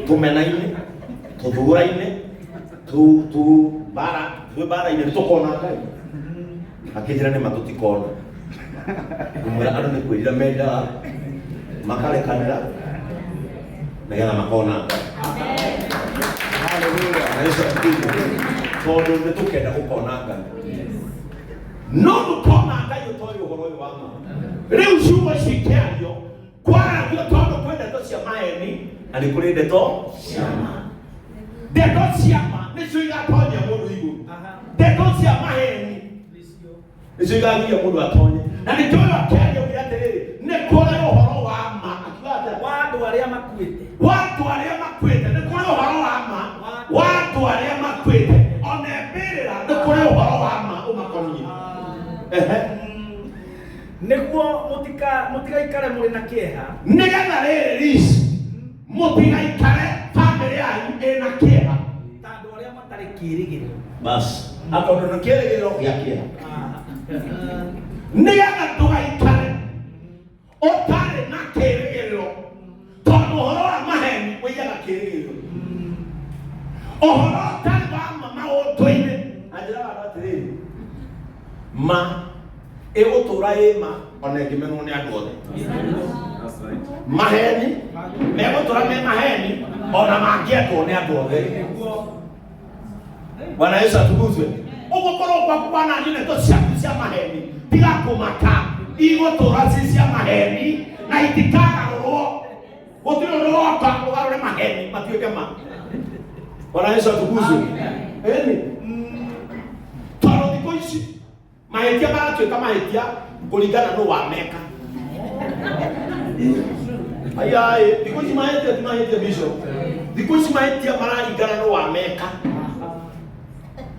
Tũmenaine, tũthũraine, tu tu mbara, twĩ mbara-inĩ nĩ tũkona Ngai. Akĩnjĩra nĩ ma tũtikona. Ngũmwĩra andũ nĩ kwĩrira mendaga makarekanĩra nĩgetha makona Ngai. Hallelujah. Na Yesu atukuzwe. Tondũ nĩ tũkenda gũkona Ngai. No ndũkona Ngai ũtoĩ ũhoro ũyũ wa ma. Rĩu ciugo ici ikĩario kwaragio tondũ kwĩ ndeto cia maheni na nĩ kũrĩ ndeto cia ma. Ndeto cia ma nĩcio igatonyia mũndũ igũrũ. Ndeto cia maheni nĩcio igagiria mũndũ atonye. Na nĩkĩo ũyũ akĩaria oigire atĩrĩrĩ, nĩ kũrĩ ũhoro wa ma. Akiuga atĩa? Wa andũ arĩa makuĩte. Wa andũ arĩa makuĩte. Nĩ kũrĩ ũhoro wa ma wa andũ arĩa makuĩte. Ona mbĩrĩra nĩ kũrĩ ũhoro wa ma ũmakoniĩ. Ehe. Nĩguo mũtigaikare mũrĩ na kĩeha. Nĩgetha rĩrĩ rici mũtigaikare bamĩrĩ yanyu ĩna kĩeha. Ta andũ arĩa matarĩ kĩĩrĩgĩrĩro. Bas, atondũ nĩ kĩĩrĩgĩrĩro gĩa kĩeha. Nĩgetha ndũgaikare ũtarĩ na kĩĩrĩgĩrĩro, tondũ ũhoro wa maheni ũigaga kĩĩrĩgĩrĩro. Ũhoro ũtarĩ wa ma maũndũ-inĩ. Na njĩraga andũ atĩrĩrĩ, ma ĩgũtũra ĩ ma ona ĩngĩmenwo nĩ andũ othe. Maheni megũtũra me maheni ona mangĩendwo nĩ andũ othe. Bwana Yesu atukuzwe. Ũguo korwo gwaku kwananio ndeto ciaku cia maheni, tiga kũmaka, igũtũra ci cia maheni na itikagarũrwo. Gũtirĩ ũndũ woka ũgarũre maheni matuĩke ma. Bwana Yesu atukuzwe. Ĩni. Tondũ thikũ ici mahĩtia maratuĩka mahĩtia kũringana nũ wameka. Ayaĩ, thikũ ici mahĩtia ti mahĩtia bishop. Thikũ ici mahĩtia mararingana nũ wameka.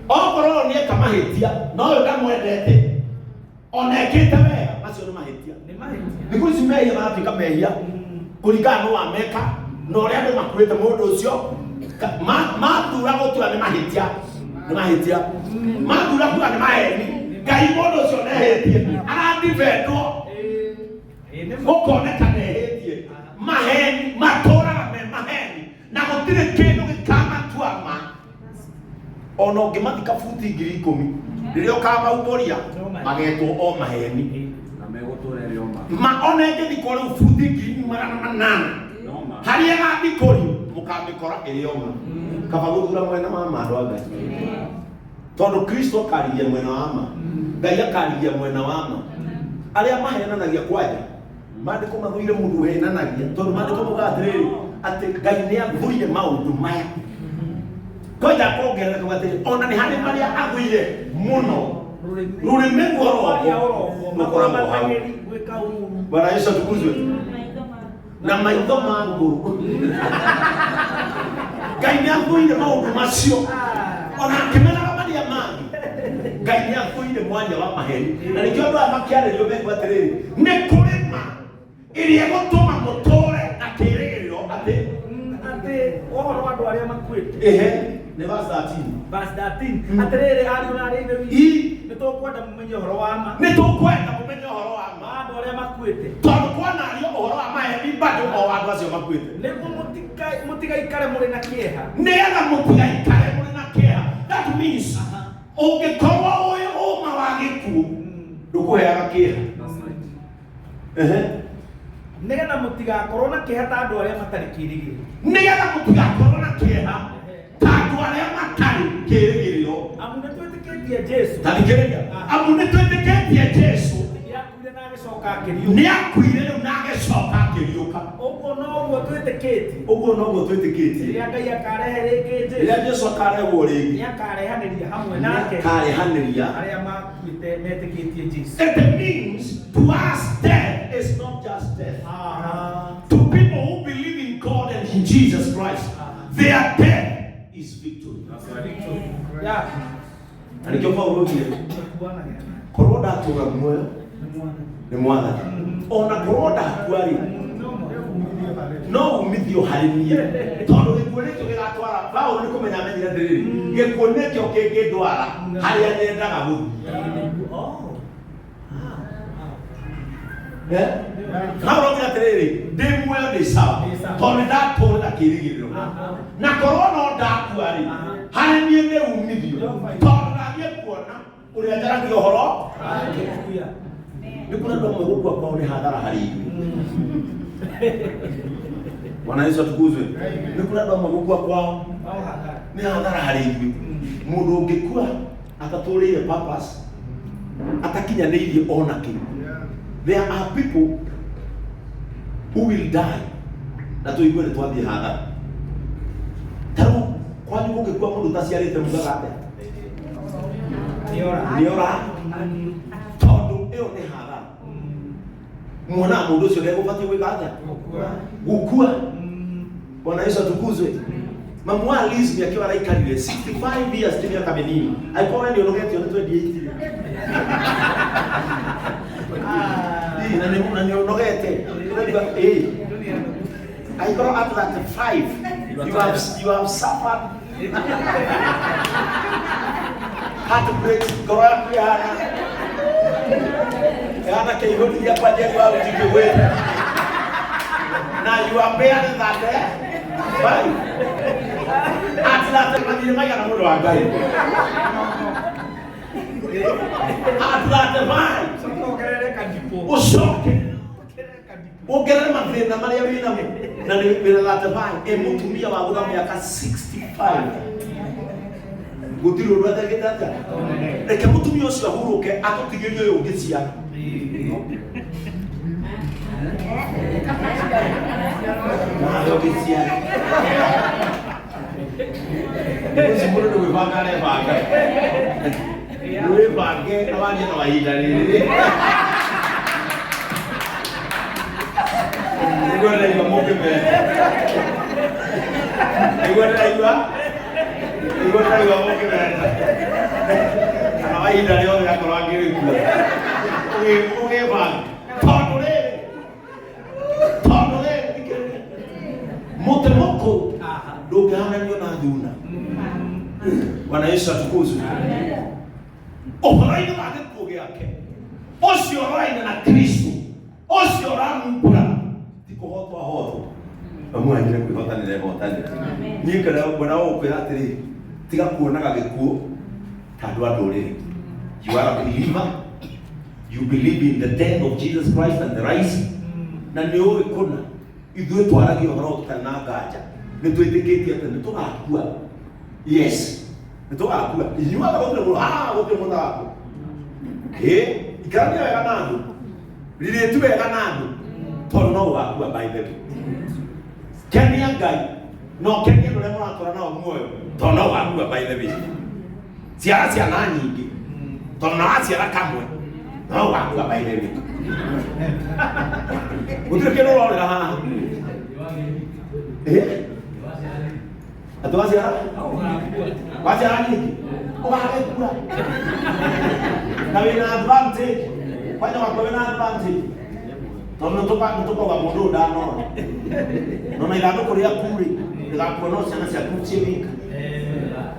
Okorwo nĩ eka mahĩtia, no ũyũ ndamwendete, ona ekĩte wega, macio nĩ mahĩtia. Nĩ mahĩtia. Thikũ ici mehia maratuĩka mehia kũringana nũ wameka na ũrĩa andũ makuĩte mũndũ ũcio. Mathura gũtua nĩ mahĩtia, nĩ mahĩtia. Mathura kuga nĩ maheni, Ngai mũndũ ũcio nehĩtie, aradibendwo gũkoneka nehĩtie. Maheni matũraga me maheni na gũtirĩ kĩndũ gĩkamatua ma. Ona ũngĩmathika buti 10,000 rĩrĩa ũkamaumbũria magetwo o maheni. Na megũtũra ĩrĩ o ma. Ma ona ĩngĩthikwo rĩu buti 800,000 No ma. harĩa ĩgathikũrio mũkamĩkora ĩrĩ o ma. Kaba gũthura mwena wa ma andũ a Ngai, tondũ Kristo akarigia mwena wa ma, Ngai akarigia mwena wa ma. Arĩa mahenanagia kwanja maandĩko mathũire mũndũ ũhenanagia, tondũ maandĩko maugaga atĩrĩrĩ atĩ Ngai nĩ athũire maũndũ maya. Kwanja akongerera akauga atĩrĩ ona nĩ harĩ marĩa athũire mũno. Rũrĩmĩ rwa ũrongo rũkoragwo hau. Gwĩka ũũru. Bwana Yesu atukuzwe. Na maitho ma ngũrũ, Ngai nĩ athũire maũndũ macio ona akĩmenaga marĩa mangĩ. Ngai nĩ athũire mwanya wa maheni, na nĩkĩo andũ aya makĩarĩrio mekwa atĩrĩrĩ, nĩ kũrĩ ma ĩrĩa ĩgũtũma mũtũre na kĩĩrĩgĩrĩro atĩ Atĩ ũhoro wa andũ arĩa makuĩte. Ehe, nĩ verse 13. Verse 13. Atĩrĩrĩ ariũ na aarĩ a Ithe witũ, nĩ tũkwenda mũmenye ũhoro wa ma Nĩ tũkwenda mũmenye ũhoro wa ma wa andũ arĩa makuĩte, tondũ kwanario ũhoro wa maheni bado o andũ acio makuĩte, nĩguo mũtigaikare mũrĩ na kĩeha. Nĩgetha mũtigaikare mũrĩ na kĩeha. That means ũngĩkorwo ũĩ ũma wa gĩkuũ ndũkũheaga kĩeha. That's right. Ehe. Nĩgetha mũtigakorwo na kĩeha ta andũ arĩa matarĩ kĩĩrĩgĩrĩro. Nĩgetha mũtigakorwo na kĩeha ta andũ arĩa matarĩ kĩĩrĩgĩrĩro. Amu nĩ twĩtĩkĩtie Jesu Ta thikĩrĩria, amu nĩ twĩtĩkĩtie Jesu nĩakuire na agĩcoka akĩriũka. Nĩ akuire rĩu na agĩcoka akĩriũka. Ũguo noguo twĩtĩkĩtie. Ũguo noguo twĩtĩkĩtie. Rĩrĩa Ngai akarehe rĩngĩ Jesu, Rĩrĩa Jesu akarehwo rĩngĩ, nĩakarehanĩria hamwe nake nĩakarehanĩria arĩa makuĩte metĩkĩtie Jesu. It means to us death is not just death. To people who believe in God and in Jesus Christ, their death is victory. That's right. Na nĩkĩo Paulo oigire, korwo ndatũra muoyo nĩ Mwathani, ona korwo ndakua rĩ, no umithio harĩ niĩ, tondũ gĩkuũ nĩkĩo gĩgatwara. Paulo nĩ kũmenya amenyire atĩrĩrĩ, gĩkuũ nĩkĩo kĩngĩndwara harĩa nyendaga gũthiĩ. Eh? Paulo oigire atĩrĩrĩ, ndĩ muoyo ndĩ sawa, tondũ nĩ ndatũra. kĩĩrĩgĩrĩro na korwo no ndakua rĩ harĩ niĩ nĩ umithio tondũ ndathiĩ kuona ũrĩa njaragia ũhoro Hallelujah. nĩ kũrĩ andũ amwe gũkua kwao nĩ hathara harĩ ithuĩ. Bwana Yesu atukuzwe. Nĩ kũrĩ andũ amwe gũkua kwao Au hathara. nĩ hathara harĩ ithuĩ. Mũndũ ũngĩkua atatũrĩire purpose atakinyanĩirie ona kĩ. There are people who will die na tũigue nĩ twathiĩ hathara. Ta rĩu kwanyu kũngĩkua mũndũ ũtaciarĩte mugaga atĩa? Nĩora. Nĩora tondũ ĩyo nĩ hathara. Muonaga mũndũ ũcio ndegũbatiĩ gwĩka atĩa? Gũkua. Gũkua. Bwana Yesu atukuzwe. Mamu wa Liz mĩaka araikarire 65 years ti mĩaka mĩnini. Angĩkorwo we nĩ ũnogetio nĩ 28 rĩ. Na nĩ na nĩ ũnogete. Ũraigua ĩĩ. Angĩkorwo at 35 you have suffered heartbreak ngoro yaku ĩhana ĩhana kĩihũri gĩa kwa Njeri wa Ũjikĩ na you are bearing that eh? Bye. At that mathirĩ maigana mũndũ wa Ngai. At that vai Coka wongerere kadipo. ũcoke Wongerere kadipo. wongerere mathĩna marĩa wĩnamo na nĩ wĩna 35 ĩ mũtumia wa gũtha mĩaka 65 gũtirĩ ũndũ atekĩte atĩa reke mũtumia ũcio ahurũke atũtigĩrie ũyũ ũngĩ ciana nawe ũngĩ ciana ũcio mũndũ nĩ gwĩbanga arebanga wĩbange na warie na mahinda rĩrĩ nĩguo ndĩraigua mũngĩmenda nĩguo ndĩraigua nĩguo ndĩraigua mũngĩmenda kana wa ihinda rĩothe akorwo angĩrĩkua ũgĩbanga tondũ rĩrĩ thikĩrĩria mũtĩ mũkũrũ ndũngĩhananio na thuna. Bwana Yesu atukuzwe. Ũhoro-inĩ wa gĩkuũ gĩake ũcio ũroraine na Kristo ũcio ũramumbũra ti kũhotwo ahotwo mamu wanyu nĩ kwĩhotanĩra ehotanĩra niĩ kana ngwenda gũkwĩra atĩrĩ tiga kuonaga gĩkuũ ta andũ a ndũrĩrĩ. You are a believer, you believe in the death of Jesus Christ and the rise na nĩ ũĩ kũna ithuĩ twaragia ũhoro tũtarĩ na nganja nĩ twĩtĩkĩtie atĩ nĩ tũgakua. Yes, nĩ tũgakua inyuaga gũtirĩ mũndũ haha gũtirĩ mũndũ ũtagakua. Ĩ ikarania wega na andũ rirĩti wega na andũ tondũ no ũgakua by the way. Kenia Ngai na ũkenie andũ arĩa mũratũra nao muoyo tondũ no ũgakua by the way. Ciara ciana nyingĩ tondũ na waciara kamwe no ũgakua by the way. Gũtirĩ kĩndũ ũrorĩra haha. Ĩ atĩ waciara waciara nyingĩ ũgagĩkua na wĩna advantage kwanja wakwa wĩna advantage tondũ nĩtũkauga mũndũ ũyũ ndanora no na ithandũkũ rĩaku rĩ rĩgakua no ciana ciaku ciĩ wika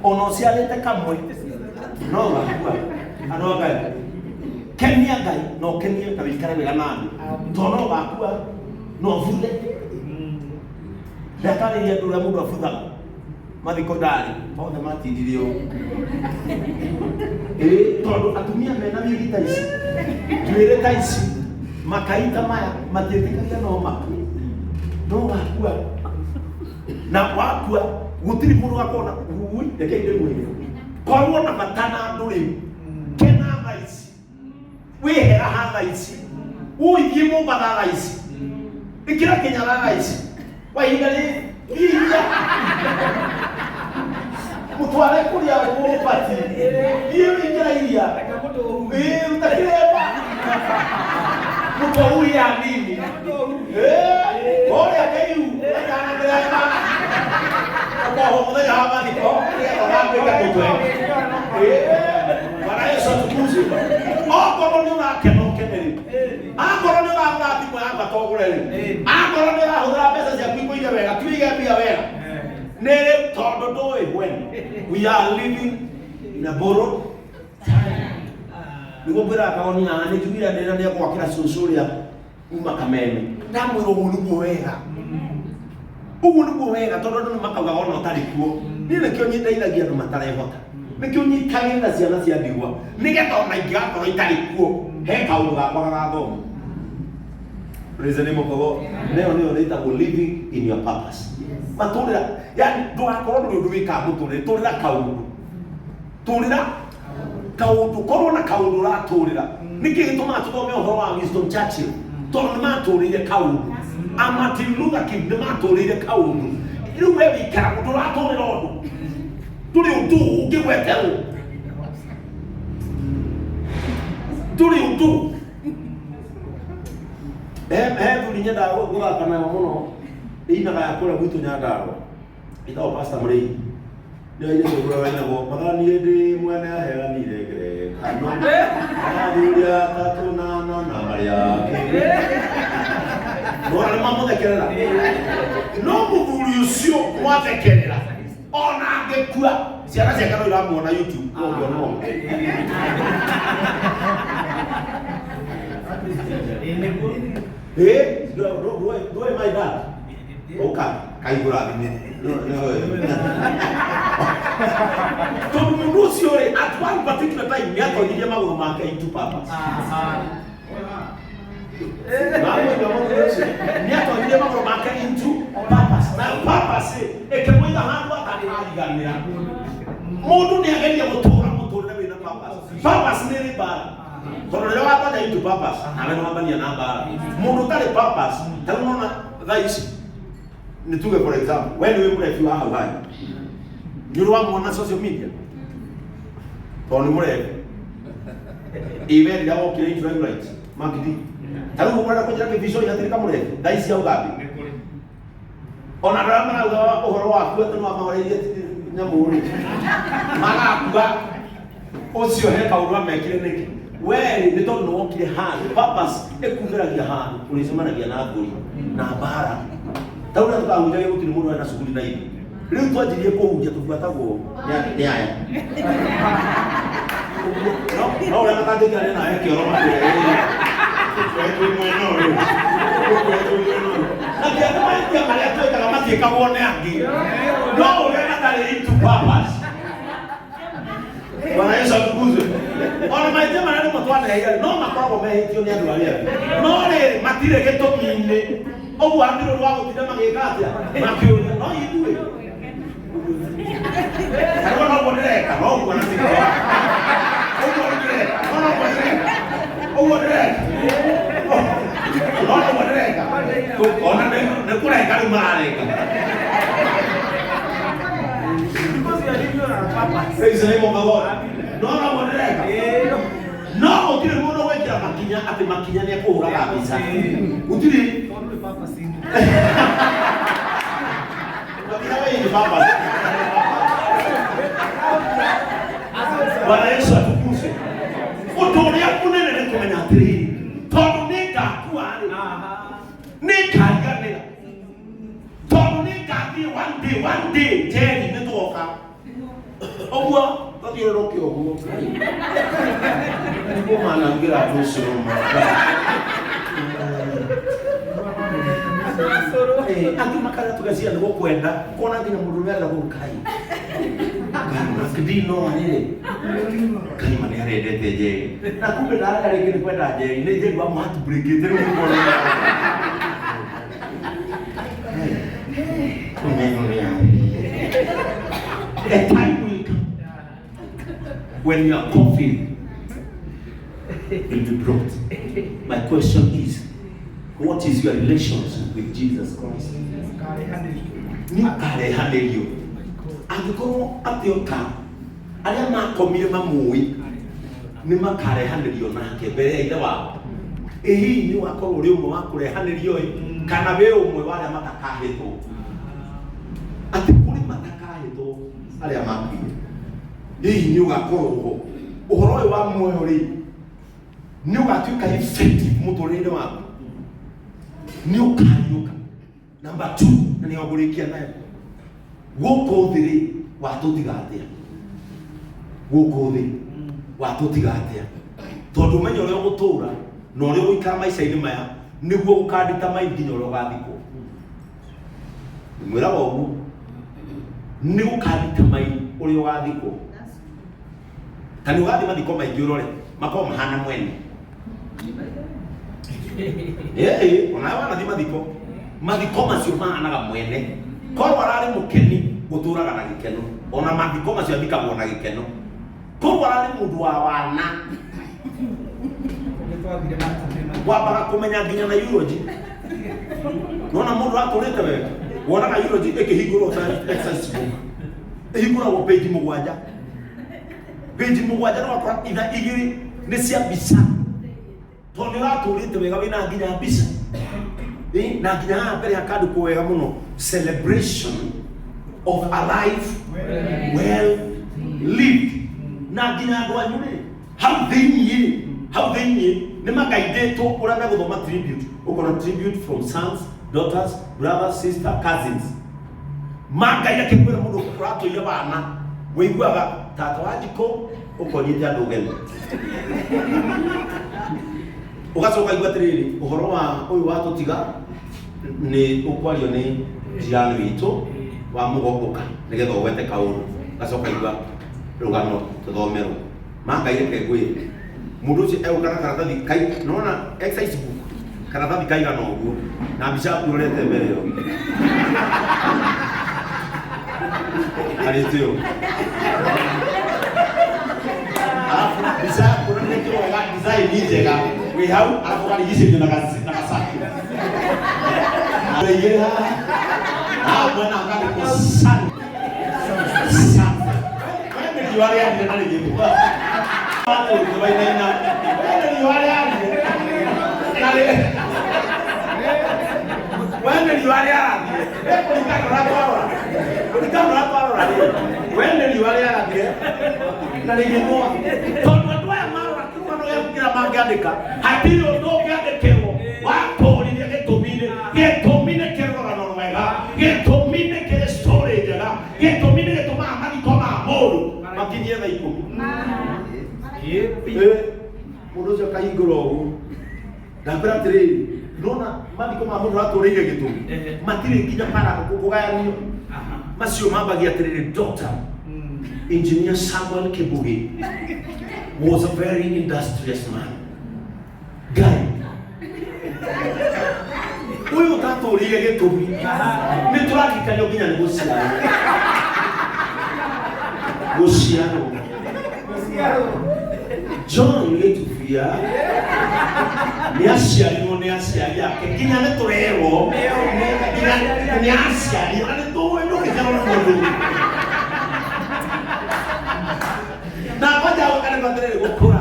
ona ũciarĩte kamwe no ũgakua. Andũ a Ngai kenia Ngai na ũkenie na wĩikare wega na andũ tondũ no ũgakua no ũbuthe. Ndatarĩria andũ ũrĩa mũndũ abuthaga mathiko ndarĩ othe matindire ũũ ĩĩ tondũ atumia mena wigi ta ici njuĩrĩ ta ici makaita maya matiĩtĩkagia no makue no wakua na wakua gũtirĩ mũndũ ũgakona ui reke ndĩmwĩre korwo na bata na andũ rĩu kena thaa ici wĩhera ha thaa ici ũithiĩ Mombatha thaa ici ĩkĩra Kĩnyatha thaa ici wa ihinda rĩrĩ iria mũtware kũrĩa gũbatiĩ thiĩ wĩingĩra iria Reke mũndũ ũhuhie. ĩĩ ruta kĩremba mũtwe huhia nini ĩĩ ũrĩa kĩu kana kĩremba ũkohwo mũthenya wa mathiko nĩgetha ũgatuĩka mũtwe. Ĩĩ Bwana Yesu atukuzwe. Okorwo nĩ ũrakena ũkene rĩu akorwo nĩ ũragũra thimũ ya bata ũgũre rĩu akorwo nĩ ũrahũthĩra mbeca ciaku ikũige wega tuige mbia wega nĩ rĩu tondũ ndũĩ when we are living in a borrowed time. Nĩguo ngwĩraga kagoni haha nĩ njugire ndĩra nĩ egwakĩra cũcũ ũrĩa uma Kameme ndamwĩra ũguo nĩguo wega. Ũguo nĩguo wega tondũ andũ nĩ makaugaga ona ũtarĩ kuo. Niĩ nĩkĩo nyindeithagia andũ matarehota. Nĩkĩo nyitagĩrĩra ciana cia ndigwa nĩgetha ona ingĩgakorwo itarĩ kuo he kaũndũ gakwa gagathoma. Praise the name of the Lord. Nayo nĩyo ĩtagwo living in your purpose. Matũrĩra, yani ndũgakorwo ndũrĩ ũndũ wĩkaga mũtũrĩre, tũrĩra kaũndũ. Tũrĩra kaũndũ, korwo na kaũndũ ũratũrĩra. Nĩkĩ gĩtũmaga tũthome ũhoro wa Winston Churchill? Tondũ nĩ matũrĩire kaũndũ. A Martin Luther King nĩ matũrĩire kaũndũ. Rĩu we wĩikaraga ndũratũrĩra ũndũ. Ndũrĩ ũndũ ũngĩgweterwo. Ndũrĩ ũndũ. He he thuri nyendaga gũthaka nayo mũno. Ĩinaga ya kũrĩa gwitũ Nyandarũa. Ĩtagwo Pastor Mũrĩithi. Nĩyo airĩtu ũrĩa wainagwo mathaniĩ ndĩ mwene aheanire ngerekano. Athuri atatũ na ana na marĩa angĩ. Nona nĩ mamũthekerera. No mũthuri ũcio mwathekerera ona angĩkua ciana ciake no iramuona YouTube no ũngĩona ũũ. Eh, do my dad. Ũka kaigũra thimũ. Tondũ mũndũ ũcio rĩ at one particular time nĩ atonyirie magũrũ make into purpose. Namũiga mũndũ ũcio nĩ atonyirie magũrũ make into purpose. Na purpose ĩkĩmũiga handũ atakariganĩra. Mũndũ nĩ ageria gũtũra mũtũrĩre wĩna purpose. Purpose nĩ ĩrĩ mbara. Tondũ rĩrĩa watonya into purpose, nawe nĩ wambania na mbara. Mũndũ ũtarĩ purpose, ta rĩu nona thaa ici nĩ tuge for example, we nĩwe mũrebi wa hau hanyu. Nĩ ũrĩ wamuona social media? Tondũ nĩ mũrebi. Ĩ we rĩrĩa wokire into limelight, Mark D. Ta rĩu ũrenda kũnjĩra kĩbico hatirĩ kamũrebi, thaa ici auga thĩ. Ona andũ arĩa marauga ũhoro waku atĩ nĩwamahoreirie nyamũ rĩ, magakua ũcio he kaũndũ amekire nĩkĩ? We rĩ nĩ tondũ nĩwokire handũ purpose ĩkumĩragia handũ ũrĩcemanagia na ngũri na mbara. Ta rĩu rĩrĩa tũkahunjagia gũtirĩ mũndũ ũrĩ na cuguri na ithuĩ. Rĩu twanjirie kũhunjia tũbuatagwo nĩ aya. No no ũrĩa matangĩingĩrania nawe kĩoro makwĩre ĩĩ tũkoretwo mwena ũyũ. Tũkoretwo mwena ũyũ. Na ti atĩ mahĩtia marĩa twĩkaga matiĩkagwo nĩ angĩ. No ũrĩa matarĩ into purpose. Bwana Yesu atukuzwe. Ona mahĩtia marĩa rĩmwe twanehia no makoragwo mehĩtio nĩ andũ arĩa angĩ. No rĩrĩ matirĩ gĩtũmi-inĩ. Ũguo hatirĩ ũndũ wa gũtinda magĩka atĩa? Makĩũria. No ithuĩ. Tarĩu noguo ndĩreka, noguo na tiguo. Ũguo ndĩreka, no noguo ndĩreka. Ũguo ndĩreka. No noguo ndĩreka. Ona nĩ kũrenga rĩu mararenga. Because you are living on a purpose. Praise the name of the Lord. No noguo ndĩreka. No gũtirĩ mũndũ gwĩkĩra makinya atĩ makinya nĩ ekũhũraga mbica. Gũtirĩ. Tondũ nĩ purpose inĩ. Makinya wewe ni baba. Bwana Yesu atukuzwe. Ũndũ ũrĩa mũnene nĩ kũmenya atĩrĩrĩ, tondũ nĩ ngakua rĩ, nĩ ngariganĩra. Tondũ nĩ ngathiĩ one day, one day, Njeri nĩ twoka. Ũguo tũthiũrũrũke ũguo. Nĩguo manangĩra andũ ũcio angĩ makarĩa tũgeciria nĩ gũkwenda kona nginya mũndũ ũrĩa arenda gũkai Ngai no arĩrĩ Ngai ma nĩ arendete Njeri na kumbe ndarenda rĩngĩ nĩ kwenda Njeri nĩ Njeri wa mũhatbreakĩte rĩu nĩkuona A time will come when your coffin will be brought. My question is, what is your relationship with Jesus Christ? Nĩ ũkarehanĩrio angĩkorwo atĩ oka arĩa makomire mamũĩ nĩ makarehanĩrio nake mbere ya ithe wao. Ĩ hihi nĩ ũgakorwo ũrĩ ũmwe wa kũrehanĩrio ĩ kana wĩ ũmwe wa arĩa matakahĩtwo? Atĩ kũrĩ matakahĩtwo arĩa makuire. Hihi nĩ ũgakorwo ho? Ũhoro ũyũ wa muoyo rĩ nĩ ũgatuĩka effective mũtũrĩre-inĩ waku? Nĩ ũkariũka? Number 2, na nĩyo ngũrĩkia nayo. Gũkũ thĩ rĩ watũtiga atĩa? Gũkũ thĩ watũtiga atĩa? Tondũ ũmenyo ũrĩa ũgũtũra na ũrĩa ũgũikara maica-inĩ maya nĩguo ũkanditamine nginya ũrĩa ũgathikwo. Mwĩraga ũguo nĩ gũkandika mai ũrĩa ũgathikwo. Ta nĩ ũgathiĩ mathiko maingĩ ũrore makorwo mahana mwene. Ĩĩ, onawe wanathiĩ mathiko, mathiko macio mahanaga mwene. Korwo ararĩ mũkeni, gũtũraga na gĩkeno. Ona mathiko macio athikagwo na gĩkeno. Korwo ararĩ mũndũ wa wana, wambaga kũmenya nginya na eulogy. Nona mũndũ atũrĩte wega, wonaga eulogy ĩkĩhingũrwo ta exercise book. Ĩhingũragwo page 7. Page 7 nĩ wakora itha igĩrĩ nĩ cia mbica. Tondũ nĩ ũratũrĩte wega wĩna nginya mbica. Na nginya haha mbere hakandĩkwo wega mũno, celebration of a life well lived. Na nginya andũ anyu rĩ, hau thĩiniĩ, hau thĩiniĩ nĩ magaindĩtwo ũrĩa megũthoma tribute. Ũkona tribute from sons, daughters, brothers, sister, cousins. Mangai akĩkwĩra mũndũ ũratũire wana, wĩiguaga tata wa njikũ ũkonyete andũ ũgeni. Ũgacoka igua atĩrĩrĩ, ũhoro wa ũyũ watũtiga nĩ ũkwario nĩ jirani witũ wa mũgongũka nĩgetha ũgwete kaũndũ. Ũgacoka igua rũgano tũthomerwo. Mangai reke ngwĩre, mũndũ ũcio egũka na karatathi kai, nona exercise book, karatathi kaigana ũguo na mbica yaku ũrorete mbere ĩyo. Arĩte ũũ. Alafu mbica yaku ũronetwo wega, design njega, wĩ hau, alafu ũkarigicĩrio na gacaki. Andũ aingĩ haha, haha mwena hakandĩkwo Sun. Sun. We nĩ riũa rĩarire na rĩgĩthũa. Watũrĩte wainaina. We nĩ riũa rĩarire na we nĩ riũa rĩarathire. We kũringana na ũrĩa twarora. Kũringana na ũrĩa twarora rĩ, we nĩ riũa rĩarathire na rĩgĩthũa. Tondũ andũ aya marora kĩrũgano gĩaku kĩrĩa mangĩandĩka, hatirĩ ũndũ ũngĩandĩkĩrwo wakũũririe gĩtũmi-inĩ. Gĩtũmi nĩ kĩrĩ rũgano rwega, gĩtũmi nĩ kĩrĩ story njega, gĩtũmi nĩ gĩtũmaga mathiko ma mũndũ makinyie thaa 10. Mũndũ ũcio akahingũra ũguo. Ndakwĩra atĩrĩrĩ, nona mathiko ma mũndũ ũratũrĩire gĩtũmi matirĩ nginya para kũgayanio. Macio mambagia atĩrĩrĩ, Doctor Engineer Samuel Kibugi was a very industrious man. Guy, ũyũ ũtatũrĩire gĩtũmi nĩ tũrarikanio nginya nĩ gũciarwo. Gũciarwo. John Gĩtubia nĩ aciarirwo nĩ aciari ake nginya nĩ tũrerwo nginya nĩ aciarirwo na nĩ tũĩ ndũngĩciarwo nĩ mũndũ ũngĩ. Na kwanja gũkanĩkwo atĩrĩrĩ, gũkũra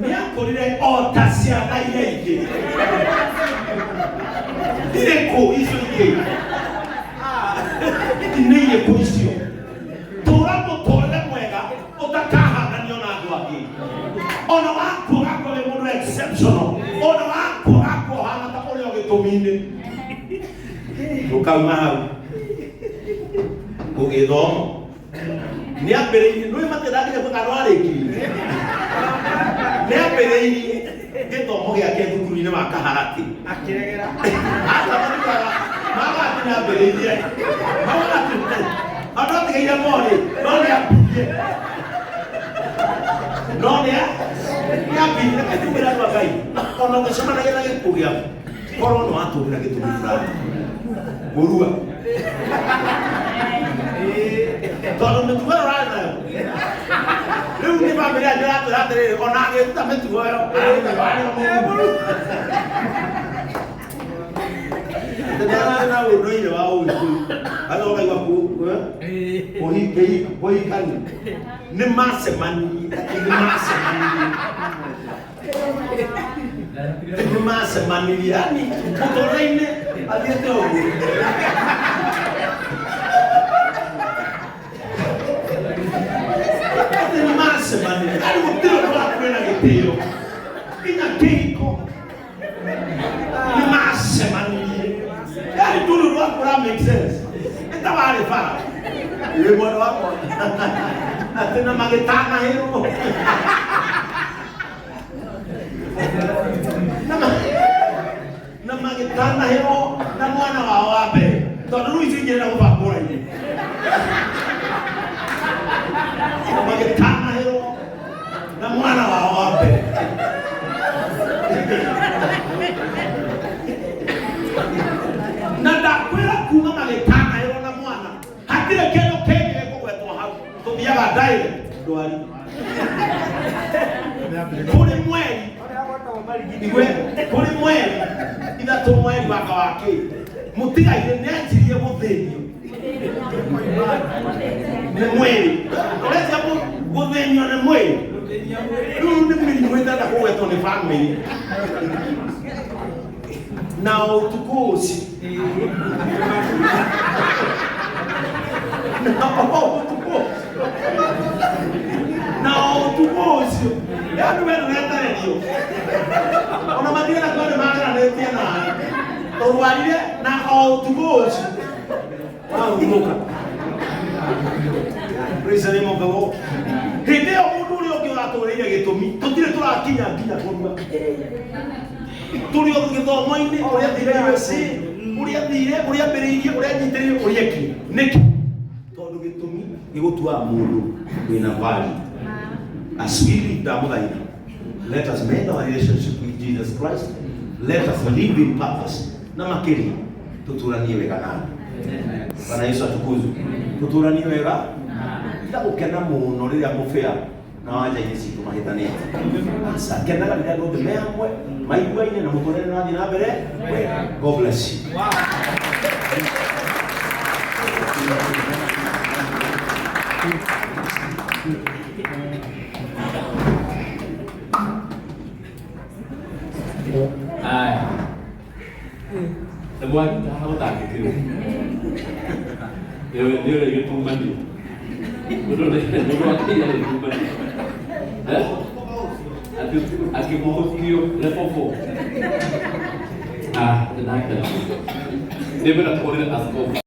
nĩ akũrire o ta ciana iria ingĩ. Irĩkũ icio ingĩ? Nĩ irĩkũ icio? Tũra mũtũrĩre mwega ũtakahananio na andũ angĩ. Ona waku ũgakorwo wĩ mũndũ exceptional. Ona waku ũgakorwo ũhana ta ũrĩa ũgĩtũmi-inĩ. Ũkauma hau gũgĩthoma nĩ ambĩrĩirie, nĩ matĩragire gwĩka no arĩkirie. Nĩ ambĩrĩirie gĩthomo gĩake thukuru-inĩ wa Kaharati. Akĩregera. Maga atĩ nĩ ambĩrĩirie. Maga atĩ andũ atigaire morĩ, no nĩ ambirie. No nĩ ambirie. Reke njuge andũ a Ngai, ona ũngĩcemanagia na gĩkuũ gĩaku, korwo nĩ watũrĩra gĩtũmi fulani. Mũrua. Tondũ mĩtugo ĩyo ũrarĩ nayo. Rĩu nĩ bamĩrĩ yanyu ĩratwĩra atĩrĩrĩ, ona agĩruta mĩtugo ĩyo, arĩrutaga arĩ o mũruu. Nĩ na ũndũire wa Ũgĩkũyũ. Andũ makaigua kũhikania. Nĩ macemanirie, atĩ nĩ macemanirie. Nĩ macemanirie, yani mũtũrĩre-inĩ athiĩte ũguo. Atĩ nĩ macemanirie, yani gũtirĩ ũndũ wakuĩ na gĩtĩo. Nginya kĩhiko nĩ macemanirie. Yani ndũrĩ ũndũ waku ũra make sense. Nĩ ta warĩ bara. Ĩ mwena wakwa. Atĩ na magĩtanahĩrwo. Na magĩtanahĩrwo na mwana wao wa mbere. Tondũ rĩu icio igĩrĩ na gũbangũra-inĩ. Magĩtanahĩrwo na mwana wao wa mbere. Na ndakwĩra kuma magĩtanahĩrwo na mwana hatirĩ kĩndũ kĩngĩ gĩkũgwetwo hau tũthiaga direct ndwari kũrĩ mweri igwe kũrĩ mweri ithatũ mweri waka wa kĩ mũtigaire nĩ anjirie gũthĩnio nĩ mwĩrĩ ũrecia gũthĩnio nĩ mwĩrĩ rĩu nĩ mĩrimũ ĩtenda kũgwetwo nĩ bamĩrĩ na ũtukũ ũcio na ũtukũ na ũtukũ ũcio yani we ndũretererio ona matirenda kuo nĩ mageranĩtie nawe ũrwarire na o ũtukũ ũcio wahurũka. Praise the name of the Lord. Hĩndĩ ĩyo mũndũ ũrĩa ũngĩ ũratũrĩire gĩtũmi tũtirĩ tũrakinya nginya kũrua tũrĩ o gĩthomo-inĩ ũrĩa thire USA ũrĩa thire ũrĩa ambĩrĩirie ũrĩa anyitĩrĩire ũrĩa ekire nĩkĩ tondũ gĩtũmi gĩgũtuaga mũndũ wĩna value. As we live ndamũthaitha, let us mend our relationship with Jesus Christ, let us live in purpose na makĩria tũtũranie wega na andũ. Bwana Yesu atukuzwe. Tũtũranie wega tiga gũkena mũno rĩrĩa mũbĩa na wanja-inĩ citũ mahĩtanĩte. Aca kenaga rĩrĩa andũ othe me hamwe maiguaine na mũtũrĩre ũrathiĩ na mbere wega. God bless you. Aya. Nĩ mwanyita haha mũtangĩkĩrwo. Nĩ ũrĩa gĩtumani. Mũndũ mũndũ akĩiya gĩtumani. Eh? Akĩguthũkio rebobo. Ah, nĩ ndakena. Nĩ ngwenda tũhũrĩre askofu.